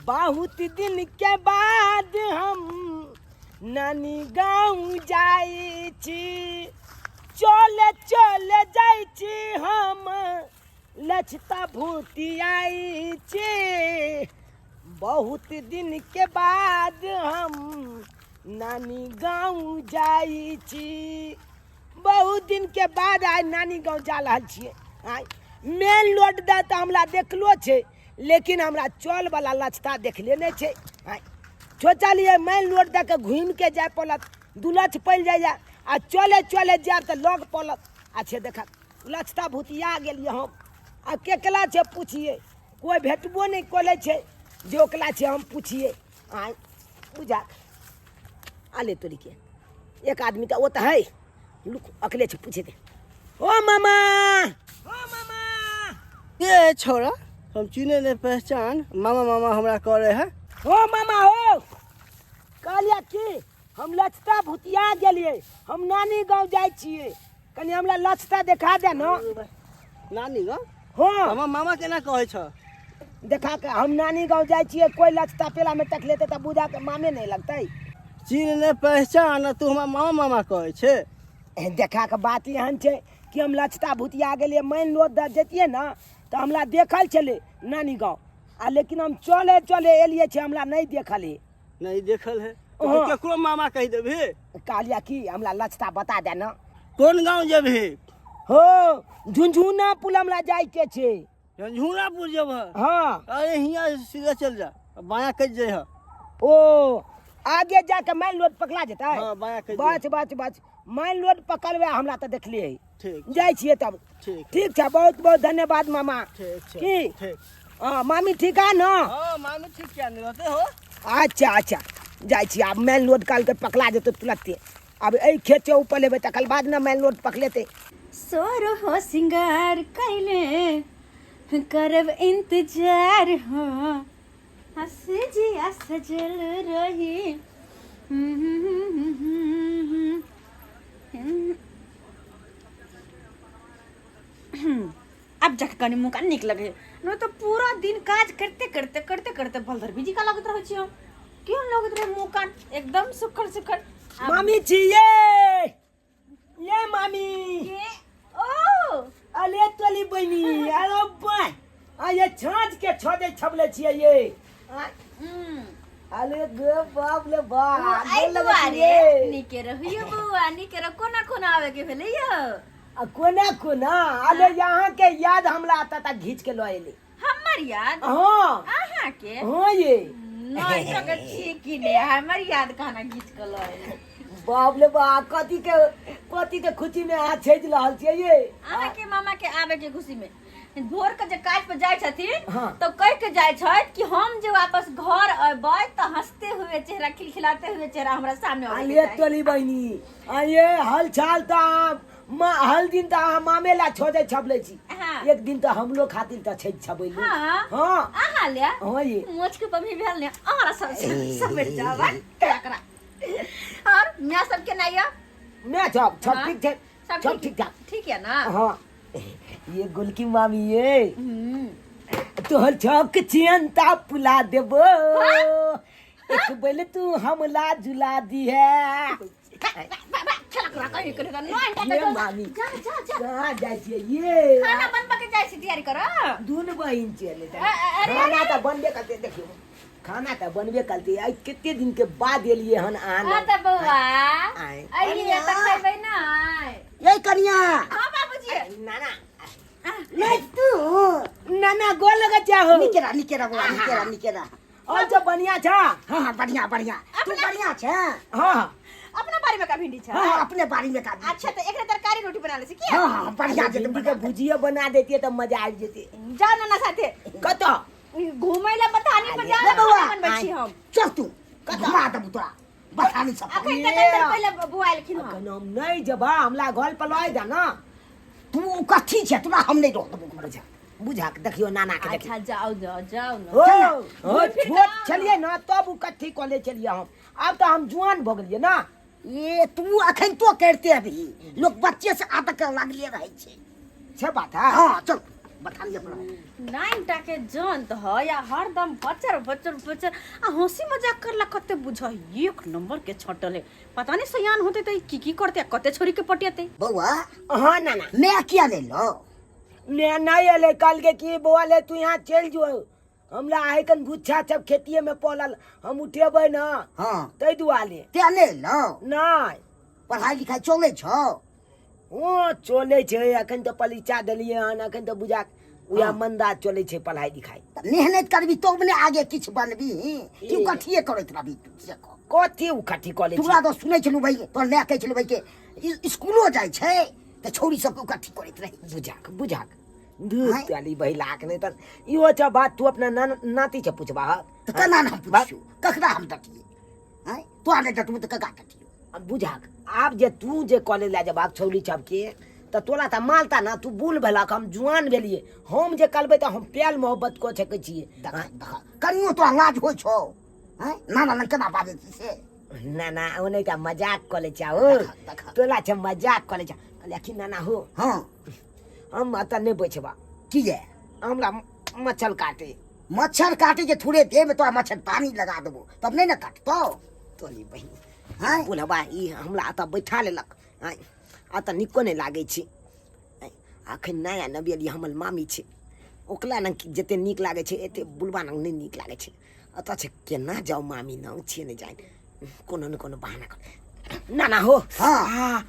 बहुत दिन के बाद हम नानी गाँव जाइ छी, चले चले जाइ छी हम लछता भूतियाई छी। बहुत दिन के बाद हम नानी गाँव जाइ छी। बहुत दिन के बाद आइ नानी गाँव जा रहल छियै। आइ मेन रोड दऽ तऽ हमरा देखलो छै, लेकिन हमरा चलवला लछता देखले नहि छै। आइ सोचलियै मेन रोड दऽ कऽ घुमिके जाय पड़त, दू लछ पड़ि जाइए आ चले चले जायब तऽ लग पड़त। अच्छे देखा लछता भुतिया गेलियै हम। आ केकरा छै पुछियै, कोइ भेटबो नहि करै छै जे ओकरा छै हम पुछियै। आँय बुझा आले तोरीके एक आदमी तऽ ओ तऽ है लुक अकले छै पूछे दे। ओ मामा, ओ मामा। ये छोरा हम चिने नहीं पहचान, मामा मामा हमरा करे है। ओ मामा हो, कहलिया की हम लछता भुतिया गेलियै, हम नानी गाँव जाइ छियै, कनि हमरा लछता देखा दे न। नानी गाँव? हाँ। हमर मामा केना कहै छ? देखा के हम नानी गाँव जाइ छियै, कोई लछता पेला में टकलेतै तऽ बुझा के मामे नहीं लगतै। चिन्ह नहीं पहचान, तू हमरा मामा मामा कहै छे। ए, देखा के बात एहन छै कि हम लछता भुतिया गेलियै, मानि लो दऽ जैतियै ने तऽ हमरा देखल छलै नानी गाँव, आ लेकिन हम चले चले एलियै छै, हमरा नहीं देखल है। नहीं देखल है तो हाँ। केकरो मामा कहि देबही? कहलिया की हमरा लछता बता दे न। कोन गाँव जेबही? हो, झुनझुना पुल हमरा जाय के छै। झुनझुनापुर जेबह? हाँ। अरे हियाँ सीधा चल जा, बायाँ कटि जइह। ओ आगे जाके मेन रोड पकड़ा जेतै? हाँ, बायाँ कटि बच बच बच, मेन रोड पकड़बै हमरा तऽ देखलियै। ठीक। जाइ छियै तब। ठीक। ठीक छै, बहुत बहुत धन्यवाद मामा। ठीक छै। की? ठीक। हाँ मामी ठीक है ना? हाँ मामी ठीक क्या नहीं रहते हो। अच्छा अच्छा, जाइ छी आब मेन रोड काल के पकड़ा जेतै तुरंते। आब एहि खेत से ऊपर लेबै तकर बाद ने मेन रोड पकड़ेतै। सोर हो सिंगार कैले करब इंतजार हो, हंस जिया सजल रही। अब जाके कनी मुँह कान नीक लगे, नहीं तो पूरा दिन काज करते करते करते करते बलधर बीजी का लगत रहे छी हम। क्यों लगत रहे मुँह कान एकदम सुखल सुखल। मामी छी ये, ये मामी। के? ओ अले तोली बनी, अरे बाय, आ ये छाँच के छो दे छबले छियै ये। अरे गे बाप ले बाप, ओ, आई गोर लगै दुआरे छियै। नीके रहियो बौआ, नीके रह। कोना कोना आवे के भेलै यौ? आ कोना कोना अरे यहाँ के याद हमरा आता ता घीच के लऽ एली। हमर याद? हाँ। अहाँ के? हाँ ये। नहीं सकै छी कि ने हमर याद कहना घीच के लऽ एली। बाप ले बाप, कथी के खुशी में अहाँ छेज रहल छियै ये? अहाँ के मामा के आवे के खुशी में भोर के जे काज पर जाय छथिन, हाँ। तो कह के जाय छथि कि हम जे वापस घर अबै तऽ हंसते हुए चेहरा, खिलखिलाते हुए चेहरा हमरा सामने अबै के आये चाही। तोली बहिनी, आये हल चाल तऽ अहाँ हल दिन तऽ अहाँ मामे ला छोड़े छबले छी। हाँ। एक दिन तऽ हमलो खातिर तऽ छेज छबैलू। हाँ। हाँ। अहाँ ले। हाँ ये। मोछ के पमी भेल ने, अहाँ सब समेट जाब, करा। और मैं सब के नहीं है? मैं सब, सब हाँ। ठीक छै। सब सब ठीक ठाक। ठीक है ना? हाँ। ये गोलकी मामी ये। तोहर छक छियंता पुला देबो। हाँ? एक बेल तू हमला झुला दी है। ये मामी। जा, जा, जा। कहाँ जाइ छियै ये? खाना बनबा के जाइ छी, तैयारी कर। दुनू बहिन छियै ले। अरे, खाना अरे। तऽ बनबे करतै, देखियौ। खाना तऽ बनबे करतै। आइ कते दिन के बाद एलियै हन अहाँ हाँ लग। तऽ बौआ, आइ। अइए तऽ खैबै नै। ये कनिया। हाँ बाबूजी। नाना। नहीं तू। नाना गोर लगै छै हो। नीके रह, नीके रह बौआ, नीके रह, नीके रह। और सब बढ़िया छा? हाँ, हाँ, बढ़िया, बढ़िया। तू बढ़िया छे? हाँ, हाँ। अपना बाड़ी में का भिंडी छा? हाँ, हाँ, अपने बाड़ी में का भिंडी। अच्छा, तो एकरे तरकारी रोटी बना ले छी की? हाँ, हाँ, बढ़िया भिंडी जेतै, के भुजिया बना देती तो मजा आबि जेतै। जा नाना साथे। कतऽ? घूमै ला बथानी पर जा, ले बौआ। खाना बनबै छी हम। चल तू, घुमा देबू तोरा बथानी सब। अखन तक अंदर पहिले बुआ एलखिन हन। अखन हम नहि जेबा, हमरा घर पर लऽ जा ना। तू कथी छै, तोरा हम नहि रह देबू घर। बुझा, बुझा के देखियो नाना के देखियो। अच्छा जाओ, जाओ, जाओ ना। हो, चल ना। हो, घूमि फिर छोट के आओ ना। छलियै ना तब उ कथी कॉलेज छलियै हम, आब तऽ हम जुआन भऽ गेलियै ना। ये तू अखन तो करते अभी, लोग बच्चे से आदत के लागले रहै छै। से बात है? हाँ, चल। बथानी पर रह। नाइन टा के जान त ह या हरदम बचर बचर बचर आ हंसी मजाक करला कते बुझ एक नंबर के छटल है पता नहीं सयान होते त ई की की करते आ कते छोरी के पटियते। बौआ। हाँ नाना। मैं किया ले लो? मैं नहीं एले कल के की बौआ ले तू यहाँ चल जो, हमरा आइ कन गुच्छा सब खेतिए में पड़ल, हम उठेबै ना। हाँ। ताहि दुआरे। तें नहि एलौ? नहि। पढ़ाई लिखाई चलै छौ? हँ चलै छै, अखन तऽ परीक्षा देलियै हन, अखन तऽ बुझा उएह हाँ। मंदा चलै छै पढ़ाई लिखाई। तऽ मेहनत करबी तब ने आगे किछु बनबी, कि ए। कथिए करैत रहबी तू से कह। कथी उकठी कऽ लै छी? तोरा तऽ सुनै छलहुँ भाई, तोरा लए कहै छलहुँ भाई के स्कूलो जाइ छै तऽ छौड़ी सबके उकट्ठी करैत रहै। बुझाक बुझाक दूध आँय? ताली बहिलाक नहि तऽ इहो छ बात तू अपना नाती से पुछबा। तऽ केना ने हम पुछियौ, ककरा हम डटियै? आँय, तोरा नहि डटबू तऽ ककरा डटियौ? अब बुझाक आब जे तू जे कॉलेज लए जेबाक छौड़ी सबके तऽ तोरा तऽ मालता ना, तू बूढ़ भेलक हम जुआन भेलियै, हम जे करबै तऽ हम प्यार मोहब्बत कऽ सकै छियै। देख देख कनियो तोरा लाज होइ छौ? आँय, नाना लग केना बाजै छी से? ना ना ओ नहि तऽ मजाक कऽ लै छै हो। देख, देख। तोरा छै मजाक कऽ लै छै, लेकिन नाना हो। हाँ। हम एतऽ नहि बैठबा। किया? हमरा मच्छर काटे। मच्छर काटे जे थोड़े देह में तोरा मच्छर पानी लगा देबो तब नहीं ने काटतो। तोरी बहिन। हाँ? बुढ़वा ई हमरा एतऽ बैठा लेलक। आँय, एतऽ नीको नहि लागै छै। आँय, अखन नया नवेली हमर मामी छै, ओकरा लग जते नीक लागै छै एते बुढ़वा लग नहि नीक लागै छै। एतऽ छै केना जाउ मामी लग छियै नहि जानि, कोनो ने कोनो बहाना कर। नाना हो। हाँ। हाँ।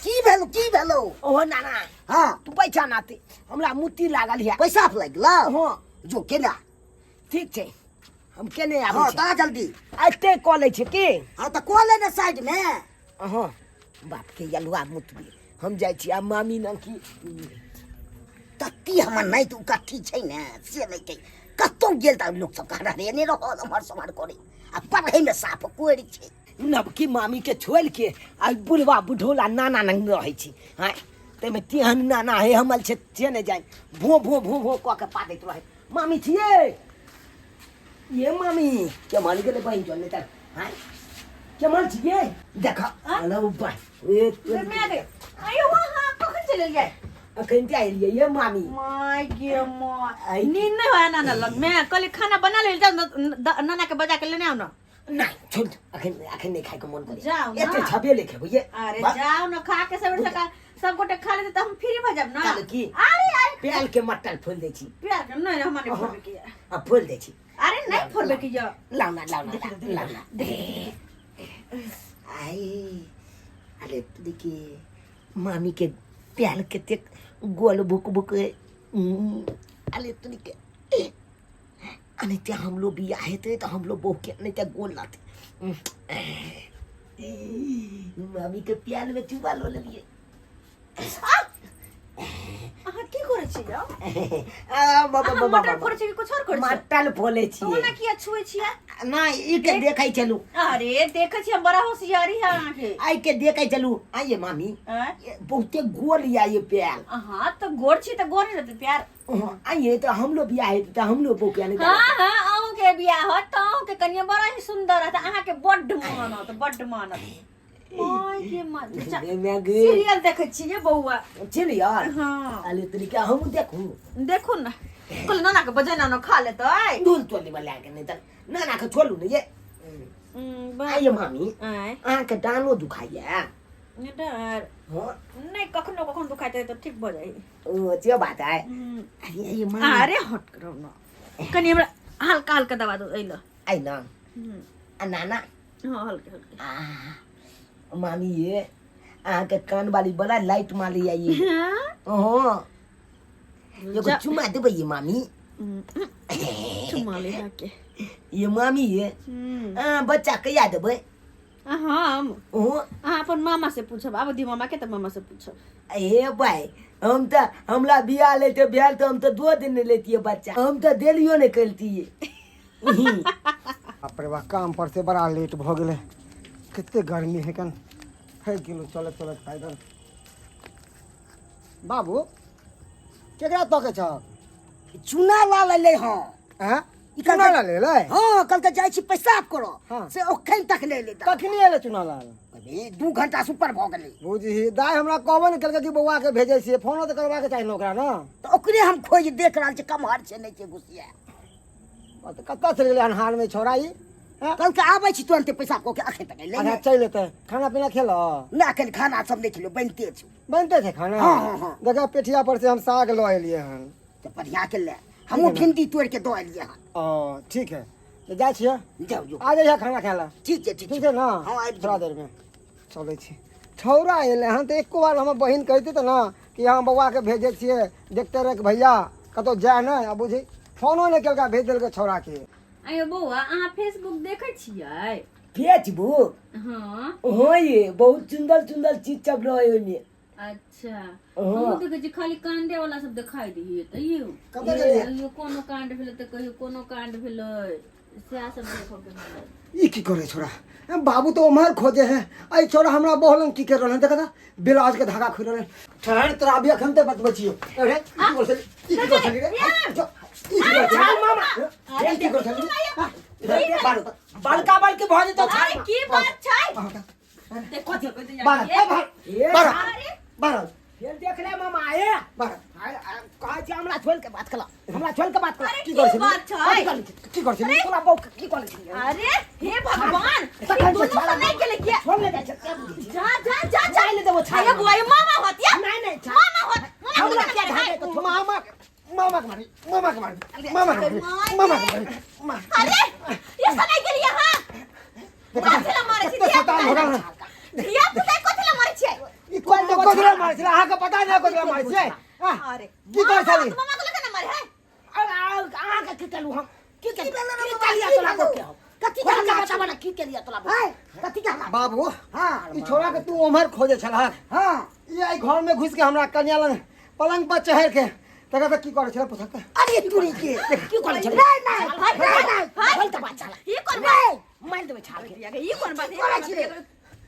की भेलो, की भेलो? ओहो नाना। हाँ। तू पैसा नाते हमरा मुत्ती लागल है। पैसा लागल? हाँ। जो केना? ठीक छै, हम केने आबै हाँ, छी। ता जल्दी। एते कऽ लै छै की? हाँ, तऽ कऽ ले ने साइड में। हाँ, बाप के यलुआ मुतबी। हम जाइ छी आ मामी लग की। तत्ती हमर नहि तऽ उकट्ठी छै ने से नहि छै, कतौ गेल तऽ लोक सब कहै रे नहि रहल एम्हर सम्हर करै आ पढ़ै में साफ कोरि छै। नवकी मामी के छोड़ि के आ बुढ़वा बुढ़ौला नाना लग रहै छी। हाँ, ताहिमे तेहन नाना हे हमर छै से नहि जानि, भो भो भो भो कऽ के पादैत रहै। मामी छियै ये मामी केमहर गेलै बहिन चल नहि तऽ? हाँ, केमहर छियै? देख हेलो बा ए मैं गई। आयो वहाँ कखन चलि एलियै? अखन ते एलियै ये मामी। My गे my, I. नींद नहीं होया नाना लग मैं कहली खाना बना ले जाओ, नाना के बजा के लेने आओ ना। नहीं छोड़ दे, अखन अखन नहीं खाए के मन करे। जाओ ना। एते छबे ले खेबै ये। अरे जाओ ना, खा के सब सका सब गोटे खा लेते त हम फ्री भ जाब ना। चल की? अरे अरे प्याल के मटन फोल दै छी। प्याल के नहीं, हमरा नहीं फोड़बे के। आ फोल दै छी। अरे नहीं फोड़बे के या। लाओ ना, लाओ ना, लाओ ना। आई अरे देखिए मामी के प्याल कतेक गोल भुक भुक है। अरे तनिक अरे ते हम लोग बियाह हेतै तऽ हम लोग बहू के नहीं ते गोल लाते। मामी के प्याल में चुबा लो लेलिए। अहाँ की करै छी यौ? आ, बाबा, अहाँ बाबा, मटर बाबा। फोड़ै छी कि कुछ और करै छी? मटर फोड़ै छी। ओना किया छुए छियै? ना, ई के देखै छलू। अरे देखै छी हम, बड़ा होशियारी है अहाँके। आई के देखै छलू। आइए मामी। आँय? ये बहुते गोल या ये प्याल। अहाँ तऽ गोर छी तऽ गोर रहतै प्यार। हाँ, आइए तऽ हम लोग बियाह हेतै तऽ हम लोग बहू के नहीं। हाँ, हाँ, अहूँके बियाह होत तऽ अहूँके कनिया बड़ा ही सुंदर रहत, अहाँके बड्ड मानत, बड्ड मानत। माय के माय, मैं गे। सीरियल देखै छी ये बौआ। सीरियल? हाँ। अरे तरीका हम देखू। देखू ना। कहल नाना के बजेना ना खा लेतै। दूध तोली वाला के नहीं तऽ नाना के छोड़ू ने ये। आइए मामी। आँय। अहाँके डालो दुखाइया? डर। हाँ। नहीं, कखनो कखनो दुखाइत तऽ ठीक भऽ जाइ। ओ जे बात है। अरे ये मामी। अरे हट करो ना। कनी हमरा हल्का हल्का दबा दो एलो। आई ना। आ नाना। हाँ, हल्के हल्के। आ, मामी ये अहाँके कान वाली बड़ा लाइट मारी आई। हाँ? हाँ। एगो चुमा देबै ये मामी। चुमा ले के। ये मामी ये। आ, बच्चा कहिया देबै? हम? ओ। अहाँ अपन मामा से पूछब, आब दी मामा के तऽ मामा से पूछब। हे भाई, हम तऽ हमरा बियाह लेते भेल तऽ हम तऽ 2 दिन नहि लेतियै बच्चा, हम तऽ देलियो नहि करितियै। बाप रे बाप, काम पर से बड़ा लेट भऽ गेलै, कते गर्मी है कन, थाकि गेलहुँ चलैत चलैत पैदल। बाबू केकरा तकै छह? चूना लाल एलै हँ। आँय? ई चुना कहलकै- लाल एलै हँ कहलकै जाइ छी पेशाब करऽ हाँ। से ओखन तक नहि एलै दाइ। कखनी एलै चुना लाल कभी 2 घंटा से ऊपर भऽ गेलै। बुझही दाइ, हमरा कहबो ने केलकै कि बौआ के भेजै छियै। फोनो तऽ करबाक चाही ने ओकरा ने। तऽ ओकरे हम खोजि देख रहल छी, कमहर छै नहि छै घुसिया। तऽ कतऽ चलि गेलै अन्हार मे छौड़ा ई, हँ? कहलकै आबै छी तुरन्ते पेशाब कऽ के, अखन तक एलै अच्छा। नहि। चलि एतै। खाना पीना खेलऽ? नहि, अखन खाना सब नहि खेलौ, बनिते छै। बनते छै खाना? हँ। देखा, पेठिया पर से हम साग लऽ एलियै हन। तऽ बढ़िया के ले, हमहूँ भिंडी तोड़ि के दऽ एलियै हन। ओ ठीक है, तऽ जाइ छियै। जाउ जाउ। आ जइहे खाना खाय लए। ठीक छै, ठीक। ठीक छै ने? हँ, आबि थोड़ा जेबै। देर मे चलै छी। छौड़ा एलै हन तऽ एको बार हमर बहिन कहितै तऽ ने कि हम बौआके भेजै छियै, देखते रह भैया, कतहु जाय नहि। आ बुझी फोनो नहि केलका, भेज देलकै छौड़ाके। अयो बौआ, अहाँ फेसबुक देखै छियै? फेसबुक? हँ। हाँ ये, बहुत सुंदर सुंदर चीज सब रहे ओहिमे। अच्छा। हँ। हमहूँ देखै छी, खाली कांडे वाला सब देखाई दै तैयो। कतऽ गेलियै? कहियो कोनो कांड भेलै तऽ कहियो कोनो कांड भेलै, सएह सब देखऽ के मिलल। ई की करे छोड़ा? बाबू तो उम्हर खोजे है, आई छोड़ा हमरा बहलन की कर रहल है? देखा था, ब्लाउज के धागा खुल रहल। ठहर, तोरा अभी अखन ते बतबै छियो। अरे, ई की कर छली? ई की कर छली रे? जो, ई की कर छली? मामा। ई की कर छली? हाँ, इधर, बाहर। बड़का बड़की भऽ जेतौ। अरे, की बात छै? देखो, बाहर, ए, बाहर। ए, बाहर। अरे। बाहर। फेर देख ले मामा, ए। बाहर। कहै छी हमरा छोड़ि के बात कला, हमरा छोड़ि के बात कला। अरे, की कर की छली? बात छै? की कर छली? तोरा बहू के की करै छलियै? अरे हे भगवान, ई तखन दुनू से तऽ नहि गेलै किया? छोड़ ले जाइ छै, से बुझै छी। जा जा जा जा। नहि देबो छाल। अरे बुआ, मामा होत या। नहि नहि, छाल। मामा होत, मामा। हमरा के किया मारे धागे के छोड़? मामा, मामा के मारी, मामा के मारी, मामा के मारी, मामा के मारी, अरे, ये सब नहीं गेलियै हां, कथी ला मारै छी? कते शैतान हो गेल हन। धिया पुता कथी ला मारै छियै? ई कोन ककरा मारै छलै? अहाँके पता नहि ककरा मारै छियै? हाँ? अरे, की करै छली? मामा के लगे ना मारे है। अहाँके की केलहुँ हम? की की भेलै रे की बाबा? केलियै की तोरा भेलौ? बहू के हम? कथी खोल के के हल्ला? बताबऽ ने, की केलियै तोरा बहू? है कथी के हल्ला? बाबू। हाँ। ई छोड़ा के तू उम्हर खोजे छलहक? हाँ। ई आई घर में घुस के हमरा कन्या लग पलंग पर चढ़ के तकर तऽ की करै छलै, पुछक तऽ। अरे तुरी के। की करै छलै? नहीं नहीं नहीं नहीं। खोल के बात छाला। ई कोन बात? नहीं। मारि देबै छाल के। ई कोन बात? करै छी रे?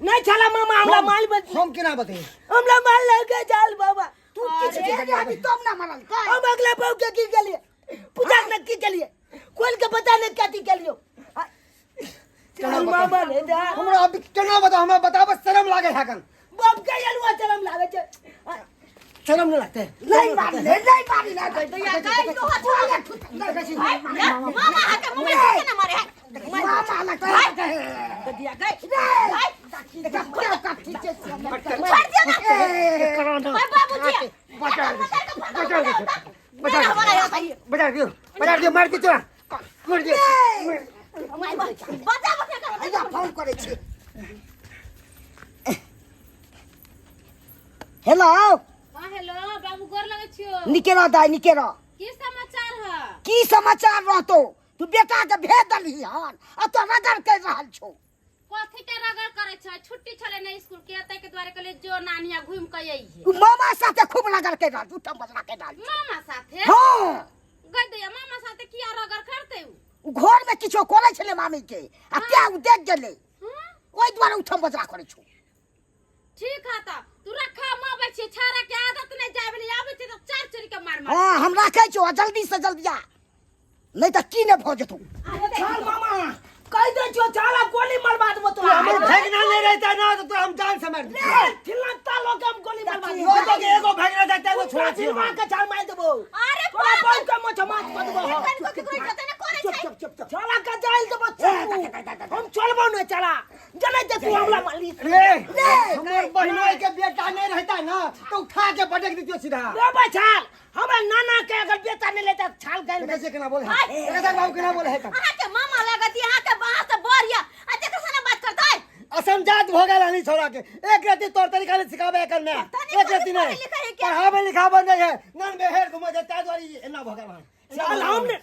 नहि छाला मामा, हमरा माल हम केना बतैयै? हमरा माल लगे जाल बाबा। तू किछु के अभी तब ना मरल काय। हम अगला बहू के की केलिए? पूछा ने, की केलिए? खोल के बता ने, कथी केलियो? केना चल बताउ? मामा ने जा। हमरा अभी केना बताउ? हमरा बताबऽ शरम लागे है कन। बाप के अलुआ शरम लागे छै। शरम नहीं लगते? नहीं मारी ले, नहीं मारी ले। दैया गाय तो हाथ मामा हाथ के मुंह में के ना मारे है। मामा लगता है। दिया गए। कथी छै? छोड़ दिया ना। बचा। ओए बाबूजी। बचा, बचा, बचा हमारा यहाँ सही। बचा दियो, बचा दियो, मार दियो तोरा, मार दियो। बचा बचा कर। हैया, फोन करै छी। हेलो। हाँ, हेलो बाबू, गोर लगै छियो। निके रह दाइ, निके रह। की समाचार है? की समाचार रहतो? तू बेटा के भेज दलही हन आ तो रगड़ कर रहल छौ। कथी के रगड़ करै छै? छुट्टी छलै ने स्कूल के, ताहि के दुआरे कहलियै जो नानिया घुमि के अइहे। तू मामा साथे खूब रगड़ कर रहल, उठम बजरा कर रहल। मामा साथे? हाँ। गई दैया, मामा साथे किया रगड़ करतै उ? उ घर में किछो करै छलै मामी के आ त्या उ देख गेलै। हँ? ओहि दुआरे उठम बजरा करै छौ। ठीक है तऽ तू रखा, हम अबै छियै। छाड़ा के आदत नहि जाय भेलै, आबै छियै तऽ चार चोरी के मार मार। हाँ, हम राखै छौ आ जल्दी से जल्दी आ, नहीं तऽ की ने भऽ जेतौ। चल मामा, कहि दै छियो छाला, गोली मरवा देबो तोरा। हमर भगना नहीं रहता ना तो हम जान से मार देतियै। ए, थिल्ला लोग हम गोली मरवा देबो। लोगों के एगो भगना जाता है, एगो छोड़ा छियै। चिलवा के छाल मारि देबो। अरे, तोरा बहू के मोछ माछ कऽ देबो। एखन को केकरो इज्जत ने करै चुप छै। चुप चुप चुप। छाला के जाइल देबो चप्पू। हम चलबो ने चला जनै ते तू हमरा मारली। रे, हमर बहनोई के बेटा नहीं रहता ना तो उठा के पटक देतियो सीधा। रे बछाल, हमरा नाना के अगर बेटा नहीं लेता छाल गइल। देखै छियै केना बोले है? देखै छियै बाबू केना बोले है? अहाँ के मामा लागत, अहाँ के बाह से बढ़िया आ तेकर से ना बात करतै। असमझात हो गेल हनी छोड़ा के। एक रत्ती तौर तरीका नहीं सिखाबे एकर में। पता नहीं एक रत्ती कथी नहीं पढ़े लिखे है क्या? पढ़ाबे लिखाबे नहीं है, नन बेहेर घुमे छै, ताहि दुआरे ई एना भऽ गेल हन। चल हम ने।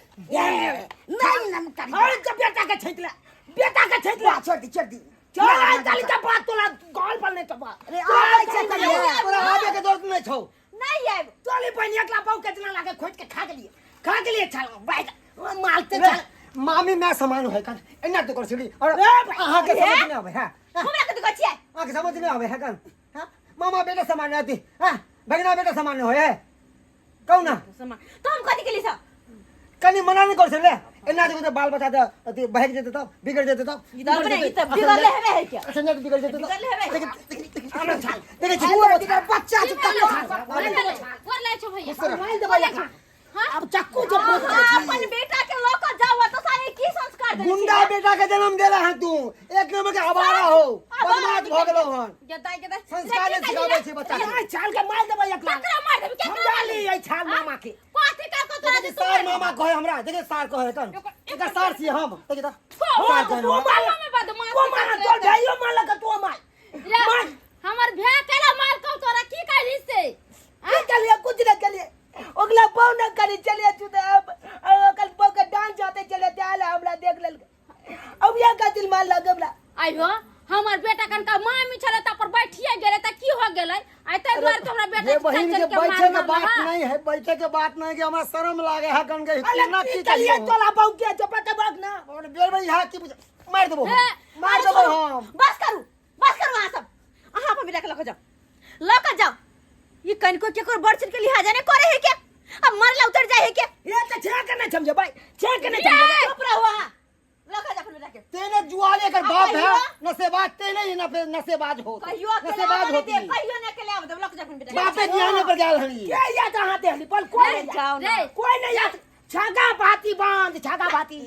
नहीं नम करी। अरे जब बेटा के छैतला, बेटा के छैतला। छोड़ दी, छोड़ दी। चल आइ ताली के बात तोरा गाल पर नहीं टपा। अरे, आबै छै कहिया? तोरा आबे के जरूरत नहीं छौ। नहीं आएब। तोली बहिन, एकला बहु के जना लागे खोज के खा गेलिए, खा गेलिए छाल बाइक मालते रे, छाल। मामी मैं समान है कन एना तो कर छली और रे भाई, अहाँ के रे। समझ नहीं आवे है? हमरा कथी कहै छियै? अहाँ के समझ नहीं आवे है कन? हां, मामा बेटा समान रहती, हां, भगना बेटा समान होय है, कहू ना। समान तो हम कथी केली सब? कनी मना नहीं कर छले। एना देखो तऽ बाल बच्चा तऽ अथी बहक जेतै तब बिगड़ जेतै तब ई तऽ अपने ई तऽ बिगड़ले हेबे है क्या अच्छा नहि बिगड़ जेतै तब बिगड़ले हेबे देखी देखी देखी हमरा छाल देखै छी बच्चा छै तब गोर लागै छौ भैया मारि देबै एखन। अब चक्कू जो अहाँ अपन बेटा के लऽ कऽ जाउ तऽ सारे की संस्कार देने गुंडा छियै? बेटा के जन्म देला है तू एक नंबर के आवारा हो बदमाश भऽ गेलौ हन गदाई गदाई संस्कार नहि सिखाबै छै बच्चा के ए, छाल के मारि देबै एकरा केकरा मार देबी केकरा समझा ली एहि छाल मामा के कथी कर को तोरा देखी सार मामा कहे हमरा देखी सार कहे कन एकर सार छियै हम देखी तऽ सार सार कहे हमरा में बदमाश को मारा तोर भाइयो मारलक तू मार रे, हमर भै केला मार कौ तोरा की कहली से की कलिए कुछ न कलिए ओकला पाव न करी चलिए तू तो अब ओकल पाव के डांस जाते चले आल हमरा देख लेल अब या का दिल मार लग हमरा आइयो हमर बेटा कनका मामी छले त पर बैठिए गेलै त की हो गेलै आइ तै दुआरे तो हमरा बेटा ये बहिन के चल बैठे मार के बात मारलक। नहीं है बैठे के बात नहीं कि हमरा शर्म लागे है कन के अरे इतना की की कलिए करिए तोला पाव के चपा के भाग ना और बेर बेर यहाँ की मार देबो हम। हे, मार अरे देबो छोड़ू, हम बस करू बस करू अहाँ सब अहाँ अपन बेटा के लऽ कऽ जाउ लऽ कऽ जाउ ई कनिको केकर बड़ चीज के लिहाजा नहीं करे है के अब मरला उतर जाए है के ये तो छे के नहीं समझे भाई छे के नहीं समझे चुप रहो अहाँ लऽ कऽ जाउ अपन बेटा के तेने जुआले कर आ बाप है कहियो? नशेबाज तेने ही नफे नशेबाज हो कहियो अकेले नशेबाज आबऽ नहीं होती देब कहियो नहीं अकेले आबऽ देब लऽ कऽ जाउ अपन बेटा के बापे ज्ञान पर गेल हनी के या कहां देहली पर कोई नहीं जाओ ना। जाओ कोई नहीं या छागा भाती बांध छागा भाती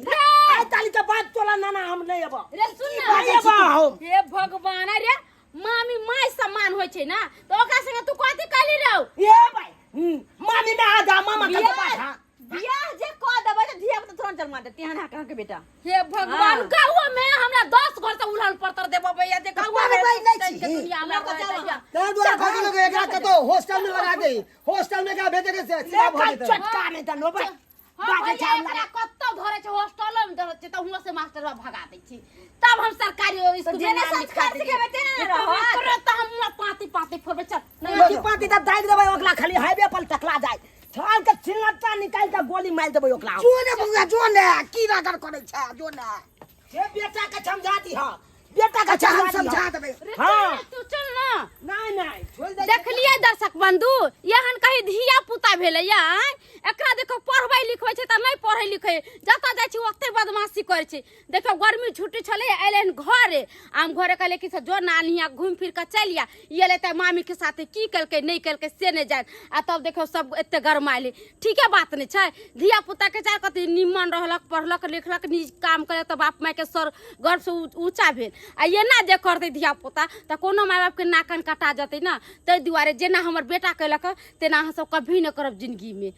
आइ ताली के बाद तोला नाना हम नहीं अब रे सुन ना नहीं अब हम हे भगवान अरे मामी माय समान होइ छै ना त ओकरा संगे तू कथी कहली रौ ये भाई मामी में आधा मामा के बियाह बात बियाह जे कऽ देबै तऽ धिया पुता तुरंत जन्मा देत तेहन अहाँ के बेटा हे भगवान हाँ। गाँव में हमरा 10 घर से उलहन पड़तर देबो भैया जे गाँव में पढ़बै नहि छी। दुनिया में लऽ कऽ जाउ अहाँ। तें दुआरे कहै लोग एकरा कतौ हॉस्टल में लगा दे हॉस्टल में का भेजे के से सीधा भऽ जेतै चटका नहीं तनो भाई हाँ बाजे भैया छावला एकरा कतौ धरे छै हॉस्टलो में धरे छै त हुआं से मास्टर भगा दै छी तब हम सरकारी स्कूल में जेना नाम लिखा संस्कार देलियै। सिखेबै तेना ने रहत। तुरंत त हम हुआं पाती पाती फोड़बै चल पाती पाती त दागि देबै ओकरा खाली हाईवे पर टकला जाय छाल के छिलटा निकालि के गोली मारि देबै ओकरा जो ने बौआ जो ने की रगड़ करै छै जो ने हे बेटा के समझा दी हा बेटा के अच्छा हम समझा समझा दी देबै रे हाँ। चल, तू चल ना नहीं नहीं छोड़ दे देखलियै दर्शक बंधु एहन कहीं धिया पुता भेलै या आँय? एकरा देखो पढ़बै लिखबै छै तऽ नहि पढ़ै लिखै जतऽ जाइ छै ओतै बदमाशी करै छै देखो गर्मी छुट्टी छलै अयलै हन घरे आम घरे कहले कि से जो नानी यहाँ घूमि फिर कऽ चलि आ ई एलै तऽ मामीके साथे की केलकै नहि केलकै से नहि जानि आ तब देखो सब एते गरमायलै ठीके बात नहि छै धिया पुताके चाहे कथी निमन रहलक पढ़लक लिखलक नीक काम करलक तऽ बाप मायके सर गर्वसँ ऊँचा भेल आ एना जे करतै धिया पुता तऽ कोनो माय बापके नाक कान कटा जेतै ने ताहि दुआरे जेना हमर बेटा केलक तेना अहाँ सब कभी नहि करब जिन्दगीमे।